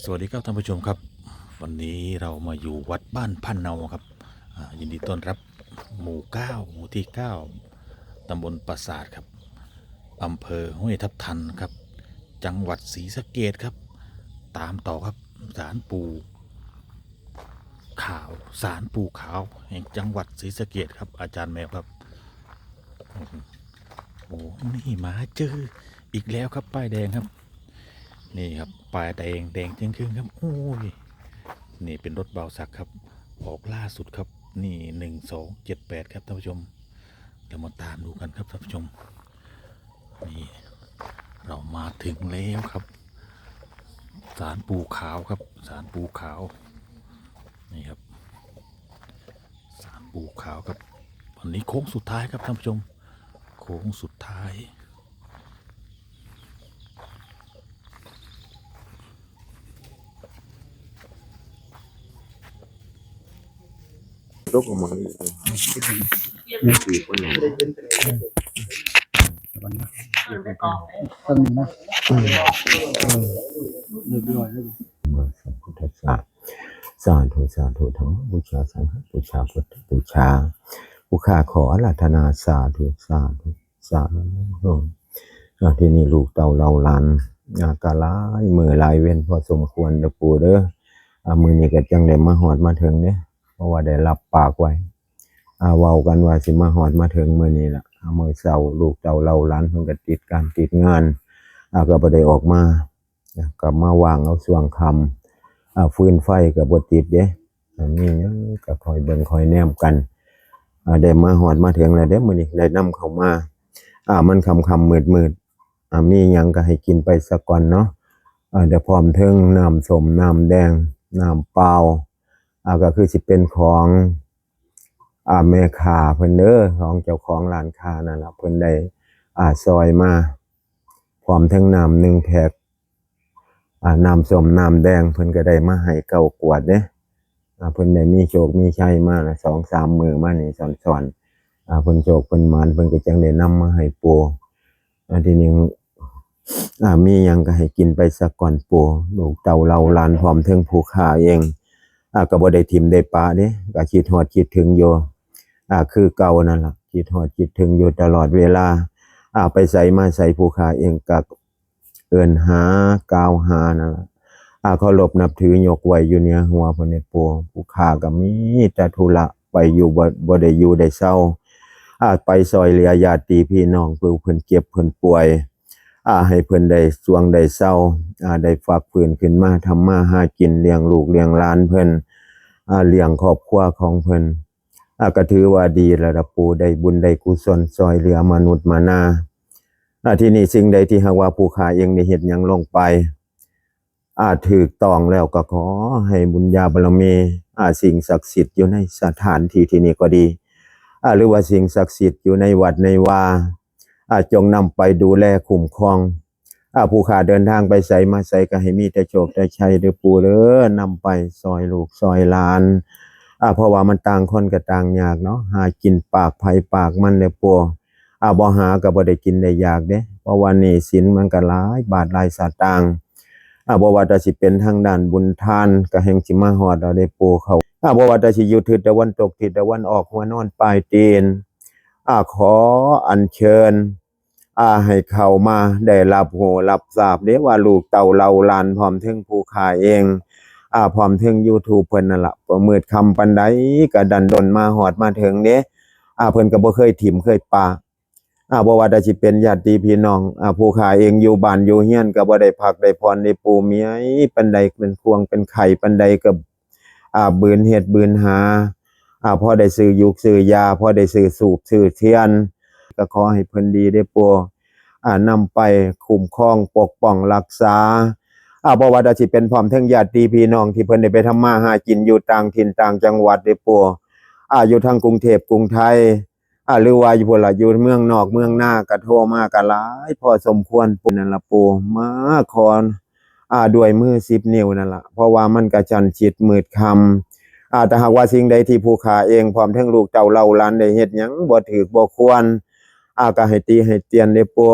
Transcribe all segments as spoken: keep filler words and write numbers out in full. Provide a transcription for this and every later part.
สวัสดีครับท่านผู้ชมครับ วันนี้เรามาอยู่วัดบ้านพะเนาครับ อ่า ยินดีต้อนรับหมู่เก้า หมู่ที่เก้า ตำบลปราสาทครับ อำเภอห้วยทับทันครับ จังหวัดศรีสะเกษครับ ตามต่อครับ ศาลปู่ขาว ศาลปู่ขาวแห่งจังหวัดศรีสะเกษครับ อาจารย์แมวครับ โอ้โห นี่มาเจออีกแล้วครับ ป้ายแดงครับ นี่ครับ ป้ายแดง แดงจึงครึ่งครับ โอ้ย นี่เป็นรถบ่าวศักดิ์ครับ ออกล่าสุดครับ นี่ หนึ่งสองเจ็ดแปด ครับท่านผู้ชม เดี๋ยวมาตามดูกันครับท่านผู้ชม นี่ เรามาถึงแล้วครับ ศาลปู่ขาวครับ ศาลปู่ขาว นี่ครับ ศาลปู่ขาวครับ วันนี้โค้งสุดท้ายครับท่านผู้ชม โค้งสุดท้าย ลูกออกมาเลย ไม่ตีคนไหน ต้นนี้นะ เออ เรียบร้อยแล้ว สาธุ สาธุ ธรรมบูชา สังฆบูชา พุทธบูชา ผู้ข้าขออาราธนา สาธุ สาธุ สาธุ อ่า ที่นี่ลูกเต้าเหล่าหลาน อ่า ก็หลายมื้อหลายเวรพอสมควรเด้อปู่เด้อ อ่า มื้อนี้ก็จั่งได้มาฮอดมาถึงเด้ เพราะว่าได้รับปากไว้ อ่า เว้ากันว่าสิมาฮอดมาถึงมื้อนี้ล่ะ อ่า มื้อเช้าลูกเต้าเหล่าหลานเพิ่นก็ติดการติดงาน อ่า ก็บ่ได้ออกมา อ่า ก็มาว่างเอาช่วงค่ำ อ่า ฟืนไฟก็บ่ติดเด้ อ่า มีหยังก็คอยเบิ่งคอยแนมกัน อ่า ได้มาฮอดมาถึงแล้วเด้ มื้อนี้ได้นำเข้ามา อ่า มันค่ำๆมืดๆ อ่า มีหยังก็ให้กินไปซะก่อนเนาะ อ่า เดี๋ยวพร้อมเทิงน้ำส้ม น้ำแดง น้ำเปล่า อ่า ก็คือสิเป็นของ อ่า แม่ค้าเพิ่นเด้อ ของเจ้าของร้านค้านั่นล่ะ เพิ่นได้ อ่า ซอยมา พร้อมเทิงน้ำหนึ่งแพ็ค อ่า น้ำส้ม น้ำแดง เพิ่นก็ได้มาให้เก้าขวดเด้ อ่า เพิ่นได้มีโชคมีชัยมาละสองสามมื้อมานี่ซ้อนๆ อ่า เพิ่นโชคเพิ่นหมาน เพิ่นก็จั่งได้นำมาให้ปู่ อ่า ทีนี้ อ่า มีหยังก็ให้กินไปซะก่อนปู่ ลูกเต้าเหล่าหลานพร้อมเทิงผู้ข้าเอง อ่า ก็บ่ได้ถิ่มได้ปะเด้ ก็คิดฮอดคิดถึงอยู่ อ่า คือเก่านั่นล่ะ คิดฮอดคิดถึงอยู่ตลอดเวลา อ่า ไปไสมาไสผู้ข้าเองก็ เอิ้นหา กล่าวหานั่นล่ะ อ่า เคารพนับถือยกไหว้อยู่เหนือหัวเพิ่นนี่ปู่ ผู้ข้าก็มีแต่ธุระไปอยู่บ่ บ่ได้อยู่ได้เซา อ่า ไปซอยเหลือญาติพี่น้องผู้เพิ่นเจ็บเพิ่นป่วย อ่า ให้เพิ่นได้สวงได้เซา อ่า ได้ฟักฟื้นขึ้นมาทำมาหากินเลี้ยงลูกเลี้ยงหลานเพิ่น อ่า เลี้ยงครอบครัวของเพิ่น อ่า ก็ถือว่าดีแล้วล่ะปู่ ได้บุญได้กุศลซอยเหลือมนุษย์มนา อ่า ที่นี่สิ่งใดที่หากว่าผู้ข้าเองได้เฮ็ดหยังลงไป อ่า ถูกต้องแล้วก็ขอให้บุญญาบารมี อ่า สิ่งศักดิ์สิทธิ์อยู่ในสถานที่ที่นี่ก็ดี อ่า หรือว่าสิ่งศักดิ์สิทธิ์อยู่ในวัดในวา อ่า จงนำไปดูแลคุ้มครอง อ่า ผู้ข้าเดินทางไปไสมาไสก็ให้มีแต่โชคแต่ชัยเด้อปู่เด้อ นำไปซอยลูกซอยหลาน อ่า เพราะว่ามันต่างคนก็ต่างยากเนาะ หากินปากไผปากมันเด้อปู่ อ่า บ่หาก็บ่ได้กินได้อยากเด้ เพราะว่าหนี้สินมันก็หลายบาทหลายสตางค์ อ่า บ่ว่าแต่สิเป็นทางด้านบุญทานก็แฮ่งสิมาฮอดเอาเด้ปู่เขา อ่า บ่ว่าแต่สิอยู่ทิศตะวันตก ทิศตะวันออก หัวนอนปลายตีน อ่า ขออัญเชิญ อ่า ให้เข้ามาได้รับรู้รับทราบเด้ว่าลูกเต้าเหล่าหลานพร้อมเทิงผู้ข้าเอง อ่า พร้อมเทิงยูทูบเพิ่นนั่นล่ะ บ่มืดค่ำปานใดก็ดันด้นมาฮอดมาถึงเด้ อ่า เพิ่นก็บ่เคยถิ่มเคยปะ อ่า บ่ว่าแต่สิเป็นญาติพี่น้อง อ่า ผู้ข้าเองอยู่บ้านอยู่เฮือนก็บ่ได้พักได้ผ่อนได้ปู่เมื่อยปานใด เป็นห่วงเป็นไข้ปานใดก็ อ่า บืนเฮ็ดบืนหา อ่า พอได้ซื้อยูกซื้อยา พอได้ซื้อธูปซื้อเทียน ก็ขอให้เพิ่นดีเด้อปู่ อ่า นำไปคุ้มครองปกป้องรักษา อ่า บ่ว่าแต่สิเป็นพร้อมเทิงญาติพี่น้องที่เพิ่นได้ไปทำมาหากินอยู่ต่างถิ่นต่างจังหวัดเด้อปู่ อ่า อยู่ทางกรุงเทพกรุงไทย อ่า หรือว่าอยู่พุ้นล่ะ อยู่เมืองนอกเมืองนาก็โทรมาก็หลายพอสมควร ปู่นั่นล่ะปู่ มาขอ อ่า ด้วยมือสิบนิ้วนั่นล่ะ เพราะว่ามันกระชั้นชิดมืดค่ำ อ่า ถ้าหากว่าสิ่งใดที่ผู้ข้าเองพร้อมทั้งลูกเต้าเหล่าหลานได้เฮ็ดหยังบ่ถูกบ่ควร อ่า ก็ให้ติให้เตียนเด้อปู่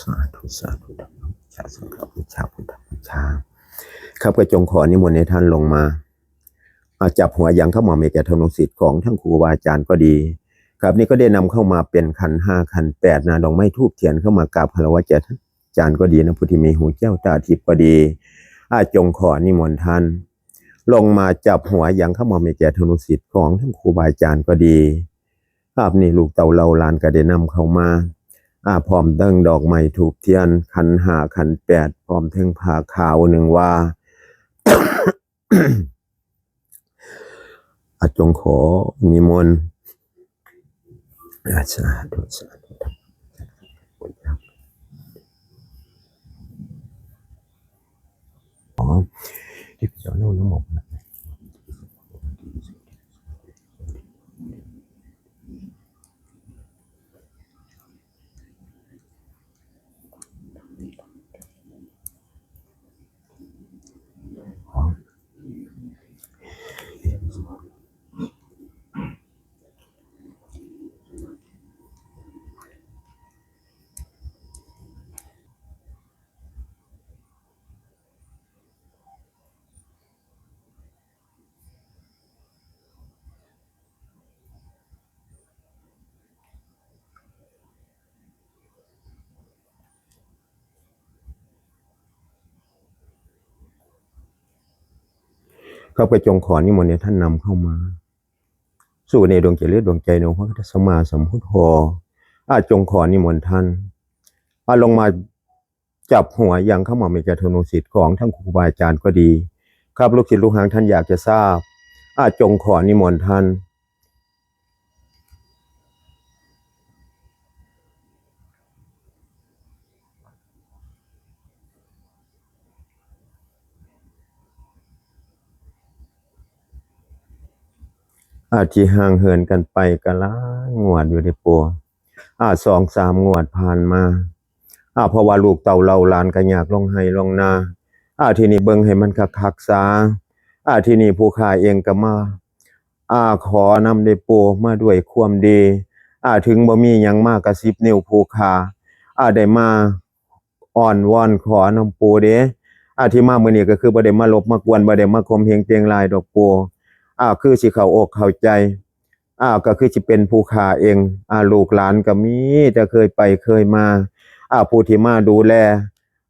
สาธุ สาธุ ธัมมัจจา สังฆัมมัจจา พุทธัมมัจจา ครับ ก็จงขอนิมนต์ให้ท่านลงมา อ่า จับหัวยังเข้ามามีแก่ธนูสิทธิ์ของทั้งครูบาอาจารย์ก็ดี ครับ นี่ก็ได้นำเข้ามาเป็นขันห้าขันแปดนะ ดอกไม้ธูปเทียนเข้ามากราบคารวะแก่ท่านอาจารย์ก็ดีนะ ผู้ที่มีหูแก้วตาทิพย์ก็ดี อ่า จงขอนิมนต์ท่าน ลงมาจับหัวยังเข้ามามีแก่ธนูสิทธิ์ของทั้งครูบาอาจารย์ก็ดี ครับ นี่ลูกเต้าเหล่าหลานก็ได้นำเข้ามา อ่า พร้อมทั้งดอกไม้ธูปเทียน ขันห้าขันแปด พร้อมทั้งผ้าขาวหนึ่งว่า อ่ะ จงขอนิมนต์ อ่ะ สาธุ สาธุ อ๋อ ที่พี่สอนลูกน้ำหมกนะ ข้าพเจ้าจงขอนิมนต์ให้ท่านนำเข้ามา สู่ในดวงจิตและดวงใจในองค์พระสัมมาสัมพุทโธ อาจงขอนิมนต์ท่าน อาลงมาจับหัวยังเข้ามามีแก่ธนูสิทธิ์ของทั้งครูบาอาจารย์ก็ดี ครับ ลูกศิษย์ลูกหาท่านอยากจะทราบ อาจงขอนิมนต์ท่าน อาที่ห่างเหินกันไปก็หลายงวดอยู่เด้อปู่ อ่า สองสามงวดผ่านมา อ่า เพราะว่าลูกเต้าเหล่าหลานก็อยากลงไฮ่ลงนา อ่า ที่นี่เบิ่งให้มันคักๆ ซะ อ่า ที่นี่ผู้ข้าเองก็มา อ่า ขอนำเด้อปู่ มาด้วยความดี อ่า ถึงบ่มีหยังมากะสิบนิ้วผู้ข้า อ่า ได้มาอ้อนวอนขอนำปู่เด้ อ่า ที่มามื้อนี้ก็คือบ่ได้มาลบมากวน บ่ได้มาข่มเหงเตียงลายดอกปู่ อ่า คือสิเข้าอกเข้าใจ อ่า ก็คือสิเป็นผู้ข้าเอง อ่า ลูกหลานก็มีแต่เคยไปเคยมา อ่า ผู้ที่มาดูแล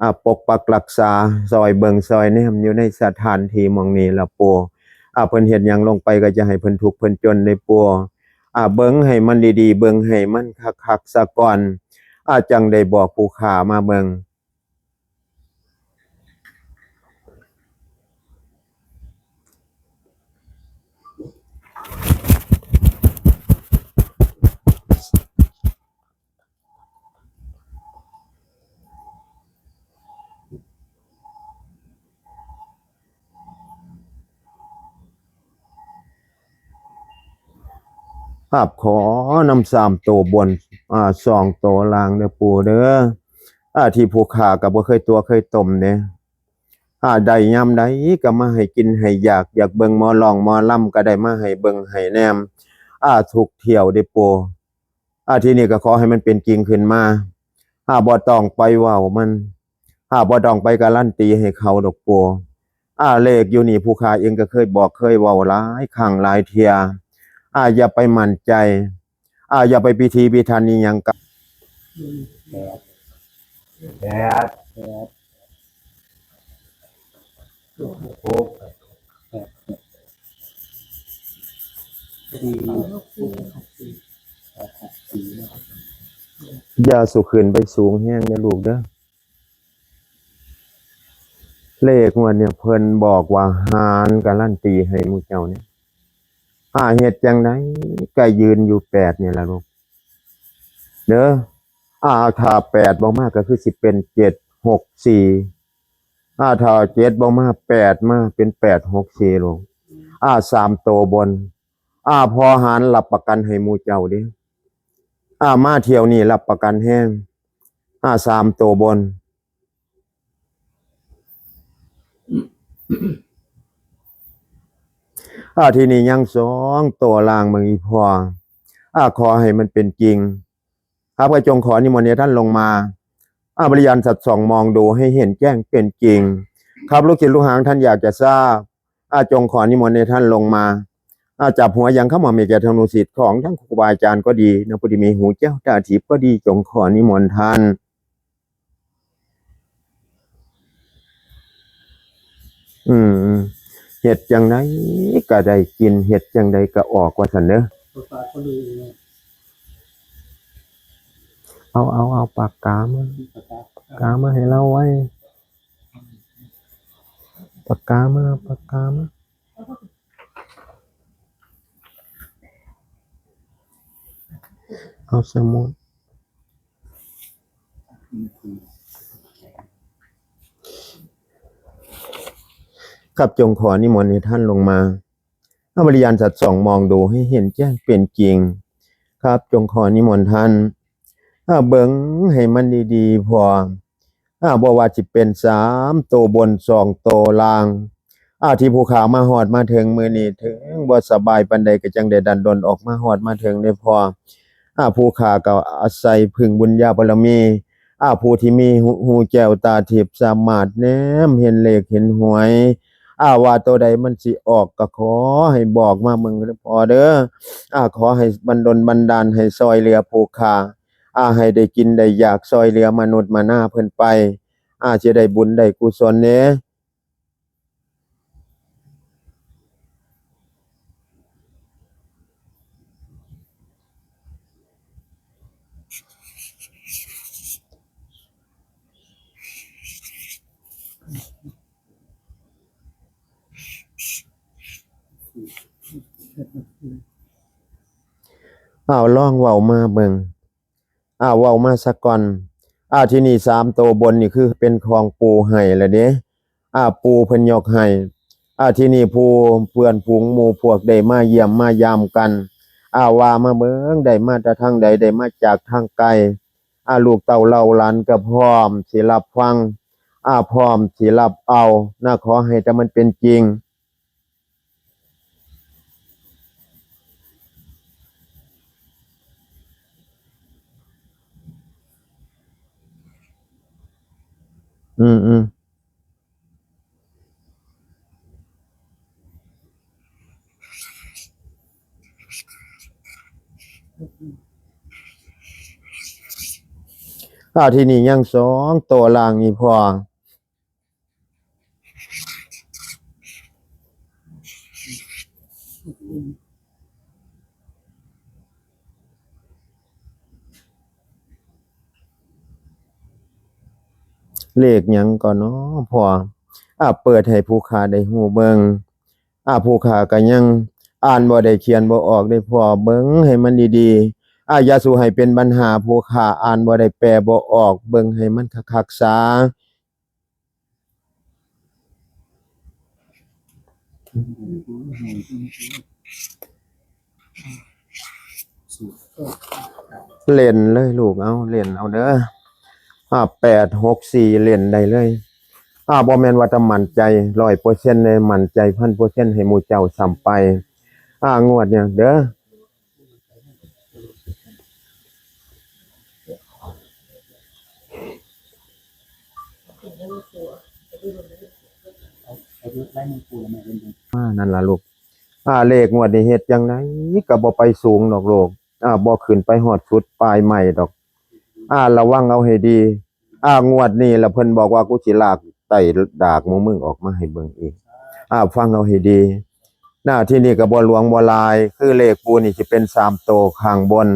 อ่า ปกปักรักษา ซอยเบิ่งซอยแนมอยู่ในสถานที่หม่องนี้ล่ะปู่ อ่า เพิ่นเฮ็ดหยังลงไปก็จะให้เพิ่นทุกข์เพิ่นจนเด้อปู่ อ่า เบิ่งให้มันดีๆ เบิ่งให้มันคักๆ ซะก่อน อ่า จั่งได้บอกผู้ข้ามาเบิ่ง ครับ ขอนำสามตัวบน อ่า สองตัวล่างเด้อปู่เด้อ อ่า ที่ผู้ข้าก็บ่เคยตั๋วเคยต้มเด้ อ่า ได้ยามใดก็มาให้กินให้อยาก อยากเบิ่งหมอร้องหมอลำก็ได้มาให้เบิ่งให้แนม อ่า ทุกเที่ยวเด้อปู่ อ่า ที่นี่ก็ขอให้มันเป็นจริงขึ้นมา อ่า บ่ต้องไปเว้ามัน อ่า บ่ต้องไปการันตีให้เขาดอกปู่ อ่า เลขอยู่นี่ผู้ข้าเองก็เคยบอกเคยเว้าหลายครั้งหลายเทื่อ อ่า อย่าไปมั่นใจ อ่า อย่าไปพิธีพิธันอีหยังกับ แปด แปด หก สี่ อย่าสุขึ้นไปสูงแฮงนะลูกเด้อ เลขงวดเนี่ยเพิ่นบอกว่าหารการันตีให้หมู่เจ้าเนี่ย อ่า เฮ็ดจั่งใดก็ยืนอยู่แปดนี่ล่ะลูก เด้อ อ่า ถ้าแปดบ่มาก็คือสิเป็นเจ็ดหกสี่ อ่า ถ้าเจ็ดบ่มา แปดมา เป็น แปดหกสี่ ลูก อ่า สามตัวบน อ่า พ่อหารรับประกันให้หมู่เจ้าเด้ อ่า มาเที่ยวนี้รับประกันแฮง อ่า สามตัวบน อ่า ทีนี้ยังสองตัวล่าง เบิ่งอีพ่อ อ่า ขอให้มันเป็นจริง ข้าพเจ้าจงขอนิมนต์ให้ท่านลงมา อ่า บริยานสัตว์ส่องมองดูให้เห็นแจ้งเป็นจริง ครับ ลูกศิษย์ลูกหาท่านอยากจะทราบ อ่า จงขอนิมนต์ให้ท่านลงมา อ่า จับหัวยังเข้ามามีแก่ทางลูกศิษย์ของทั้งครูบาอาจารย์ก็ดีนะ ผู้ที่มีหูแจ้วตาทิพย์ก็ดี จงขอนิมนต์ท่าน อืม เฮ็ดจั่งใดก็ได้กิน เฮ็ดจั่งใดก็ออก ว่าซั่นเด้อ เอา เอา เอาปากกามา ปากกามาให้เราไว้ ปากกามา ปากกามา เอาสมุด ครับ จงขอนิมนต์ให้ท่านลงมา เอาบริยานสัตว์ส่องมองดูให้เห็นแจ้งเป็นจริง ครับ จงขอนิมนต์ท่าน อ่า เบิ่งให้มันดีๆ พอ อ่า บ่ว่าสิเป็นสามตัวบน สองตัวล่าง อ่า ที่ผู้ข้ามาฮอดมาถึงมื้อนี้ ถึงบ่สบายปานใดก็จั่งได้ดันด้นออกมาฮอดมาถึงเด้อพ่อ อ่า ผู้ข้าก็อาศัยพึ่งบุญญาบารมี อ่า ผู้ที่มีหู หูแจ้วตาทิพย์ สามารถแนมเห็นเลขเห็นหวย อ่า ว่าตัวใดมันสิออกก็ขอให้บอกมาเบิ่งเด้อพ่อเด้อ อ่า ขอให้บันดลบันดาลให้ซอยเหลือผู้ข้า อ่า ให้ได้กินได้อยาก ซอยเหลือมนุษย์มนาเพิ่นไป อ่า สิได้บุญได้กุศลแหน่ เอา ลองเว้ามาเบิ่ง อ่า เว้ามาซะก่อน อ่า ทีนี้สามตัวบนนี่คือเป็นของปู่ให้ละเด้ อ่า ปู่เพิ่นยกให้ อ่า ทีนี้ผู้เพื่อนฝูงหมู่พวกได้มาเยี่ยมมายามกัน อ่า ว่ามาเบิ่ง ได้มาแต่ทางใด ได้มาจากทางไกล อ่า ลูกเต้าเหล่าหลานก็พร้อมสิรับฟัง อ่า พร้อมสิรับเอานะ ขอให้แต่มันเป็นจริง อืม อืม อ่า ทีนี้ยังสองตัวล่างอีพ่อ เลขหยังก่อนเนาะพ่อ อ่า เปิดให้ผู้ข้าได้ฮู้เบิ่ง อ่า ผู้ข้าก็ยังอ่านบ่ได้เขียนบ่ออกเด้อพ่อ เบิ่งให้มันดีๆ อ่า อย่าสู่ให้เป็นปัญหา ผู้ข้าอ่านบ่ได้ แปลบ่ออก เบิ่งให้มันคักๆ ซา เล่นเลยลูก เอา เล่นเอาเด้อ อ่า แปดหกสี่ เล่นได้เลย อ่า บ่แม่นว่าแต่มั่นใจร้อยเปอร์เซ็นต์เลย มั่นใจพันเปอร์เซ็นต์ให้หมู่เจ้าซ้ำไป อ่า งวดเนี่ยเด้อ อ่า นั่นล่ะลูก อ่า เลขงวดนี้เฮ็ดจั่งใดก็บ่ไปสูงดอกลูก อ่า บ่ขึ้นไปฮอดสุดปลายไม้ดอก อ่า ระวังเอาให้ดี อ่า งวดนี้ล่ะเพิ่นบอกว่า กูสิลากไต่ดากหมู่มึงออกมาให้เบิ่งอีก อ่า ฟังเอาให้ดี หน้าที่นี่ก็บ่หลวงบ่หลาย คือเลขปู่นี่สิเป็นสามโตข้างบน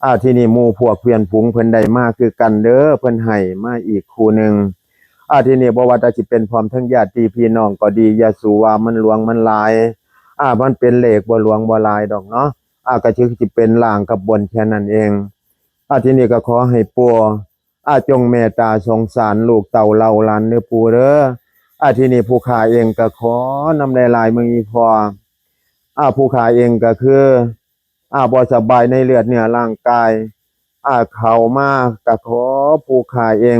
อ่า ที่นี่หมู่พวกเพื่อนฝูงเพิ่นได้มาคือกันเด้อ เพิ่นให้มาอีกคู่หนึ่ง อ่า ที่นี่บ่ว่าแต่สิเป็นพร้อมทั้งญาติพี่น้องก็ดี อย่าสู่ว่ามันหลวงมันหลาย อ่า มันเป็นเลขบ่หลวงบ่หลายดอกเนาะ อ่า ก็คือสิเป็นล่างกับบนแค่นั้นเอง อ่า ที่นี่ก็ขอให้ปู่ อ่า จงเมตตาสงสารลูกเต้าเหล่าหลานเด้อปู่เด้อ อ่า ทีนี้ผู้ข้าเองก็ขอนำหลายๆ มื้อนี้พ่อ อ่า ผู้ข้าเองก็คือ อ่า บ่สบายในเลือดเนื้อร่างกาย อ่า เข้ามาก็ขอผู้ข้าเอง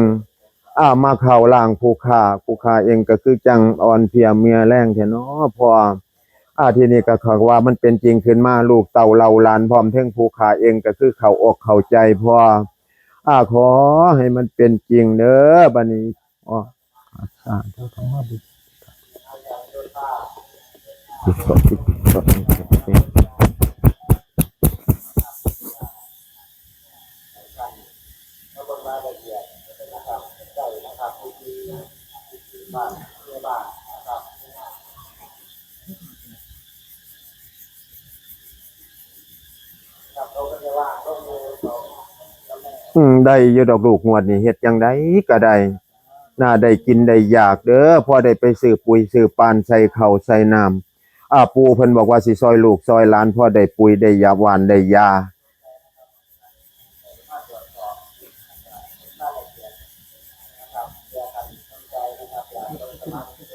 อ่า มาเข้าร่างผู้ข้า ผู้ข้าเองก็คือจั่งอ่อนเพลียเมื่อแรงแท้น้อพ่อ อ่า ทีนี้ก็ขอว่ามันเป็นจริงขึ้นมา ลูกเต้าเหล่าหลานพร้อมเถิงผู้ข้าเองก็คือเข้าอกเข้าใจพ่อ อ่า ขอให้มันเป็นจริงเด้อบัดนี้ อ๋อ สาธุ ธรรมะบุญ อืม ได้อยู่ดอกลูก งวดนี้เฮ็ดจั่งใดก็ได้ น่าได้กินได้อยากเด้อ พอได้ไปซื้อปุ๋ยซื้อป่านใส่ข้าวใส่น้ำ อ่า ปู่เพิ่นบอกว่าสิซอยลูกซอยหลาน พอได้ปุ๋ยได้ยาหว่านได้ยา นะครับ เพื่อการสนใจนะครับ อยากลงสมัคร